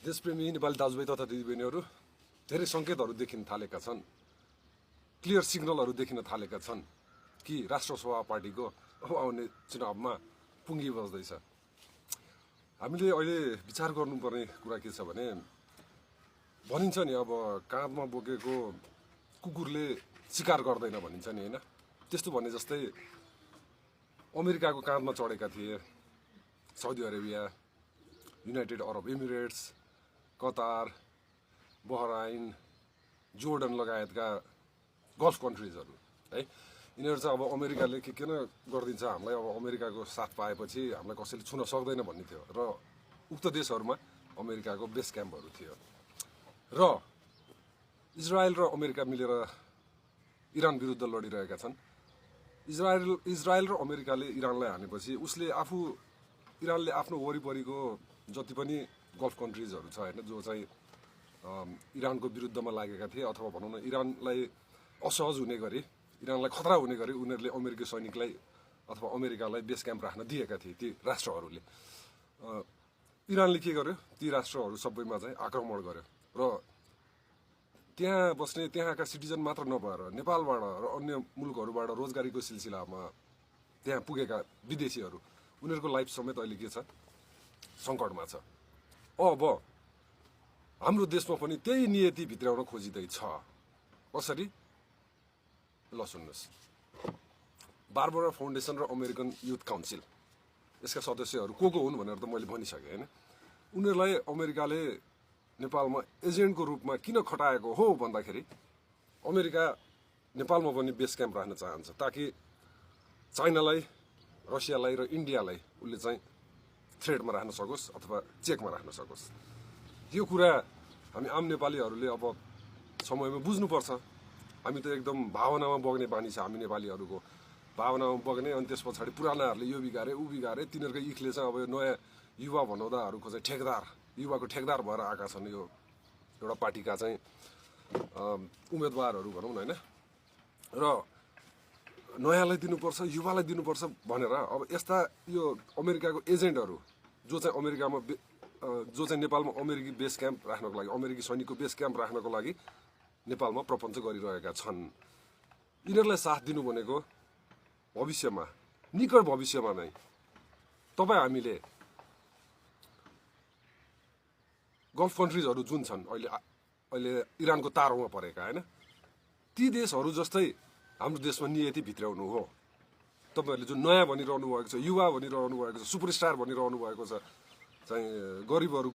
देशप्रेमी नेपाली दाजुभाइ तथा दिदीबहिनीहरू धेरै सङ्केतहरू देखिन थालेका छन्, क्लियर सिग्नलहरू देखिन थालेका छन् कि राष्ट्रसभा पार्टीको अब आउने चुनावमा पुङ्गी बज्दैछ। हामीले अहिले विचार गर्नुपर्ने कुरा के छ भने भनिन्छ नि अब काँधमा बोकेको कुकुरले शिकार गर्दैन भनिन्छ नि होइन, त्यस्तो भने जस्तै अमेरिकाको काँधमा चढेका थिए Saudi Arabia, United Arab Emirates, Qatar, Bahrain, Jordan लगायतका गल्फ कन्ट्रिजहरू है। यिनीहरू चाहिँ अब अमेरिकाले के न गरिदिन्छ हामीलाई, अब अमेरिकाको साथ पाएपछि हामीलाई कसैले छुन सक्दैन भन्ने थियो र उक्त देशहरूमा अमेरिकाको बेस क्याम्पहरू थियो र इजरायल र अमेरिका मिलेर इरान विरुद्ध लडिरहेका छन्। इजरायल र अमेरिकाले इरानलाई हानेपछि इरानले आफ्नो वरिपरिको जति पनि गल्फ कन्ट्रिजहरू छ होइन, जो चाहिँ इरानको विरुद्धमा लागेका थिए अथवा भनौँ न इरानलाई असहज हुने गरी, इरानलाई खतरा हुने गरी उनीहरूले अमेरिकी सैनिकलाई अथवा अमेरिकालाई बेस क्याम्प राख्न दिएका थिए ती राष्ट्रहरूले। इरानले के गर्यो, ती राष्ट्रहरू सबैमा चाहिँ आक्रमण गर्यो र त्यहाँ बस्ने त्यहाँका सिटिजन मात्र नभएर नेपालबाट र अन्य मुलुकहरूबाट रोजगारीको सिलसिलामा त्यहाँ पुगेका विदेशीहरू, उनीहरूको लाइफ समेत अहिले के छ, सङ्कटमा छ। अब हाम्रो देशमा पनि त्यही नियति भित्राउन खोजिँदैछ। कसरी? ल सुन्नुहोस्, बारबरा फाउन्डेसन र अमेरिकन युथ काउन्सिल यसका सदस्यहरू को हुन् भनेर त मैले भनिसकेँ होइन। उनीहरूलाई अमेरिकाले नेपालमा एजेन्टको रूपमा किन खटाएको हो भन्दाखेरि अमेरिका नेपालमा पनि बेस क्याम्प राख्न चाहन्छ ताकि चाइनालाई, रसियालाई र इन्डियालाई उसले चाहिँ थ्रेडमा राख्न सकोस् अथवा चेकमा राख्न सकोस्। यो कुरा हामी आम नेपालीहरूले अब समयमा बुझ्नुपर्छ। हामी त एकदम भावनामा बग्ने बानी छ हामी नेपालीहरूको, भावनामा बग्ने, अनि त्यस पछाडि पुरानाहरूले यो बिगारे ऊ बिगारे, तिनीहरूको इखले चाहिँ अब नयाँ युवा भनौँदाहरूको चाहिँ ठेकदार, युवाको ठेकदार भएर आएका छन् यो एउटा पार्टीका चाहिँ उम्मेदवारहरू भनौँ न होइन। र नयाँलाई दिनुपर्छ, युवालाई दिनुपर्छ भनेर अब यस्ता यो अमेरिकाको एजेन्टहरू जो चाहिँ अमेरिकामा जो चाहिँ नेपालमा अमेरिकी बेस क्याम्प राख्नको लागि, अमेरिकी सैनिकको बेस क्याम्प राख्नको लागि नेपालमा प्रपञ्च गरिरहेका छन्। यिनीहरूलाई साथ दिनु भनेको भविष्यमा, निकट भविष्यमा नै तपाईँ हामीले गल्फ कन्ट्रिजहरू जुन छन् अहिले इरानको तारोमा परेका होइन, ती देशहरू जस्तै हाम्रो देशमा नियति भित्राउनु हो। तपाईँहरूले जुन नयाँ भनिरहनु भएको छ, युवा भनिरहनु भएको छ, सुपरस्टार भनिरहनु भएको छ, चाहिँ गरिबहरू